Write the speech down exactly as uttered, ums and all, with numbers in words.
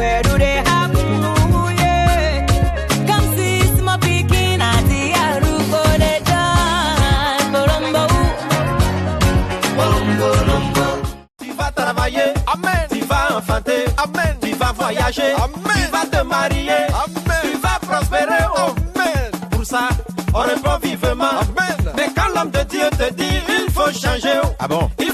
Pè nou de amour, yeah. Comme si it's my picking at the Arugo de John Colombo. Colombo, Colombo. Tu vas travailler. Amen. Tu vas enfanter. Amen. Tu vas voyager. Amen. Tu vas te marier. Amen. Tu vas prospérer. Oh. Amen. Pour ça, on répond vivement. Amen. Mais quand l'homme de Dieu te dit, il faut changer. Ah bon? Il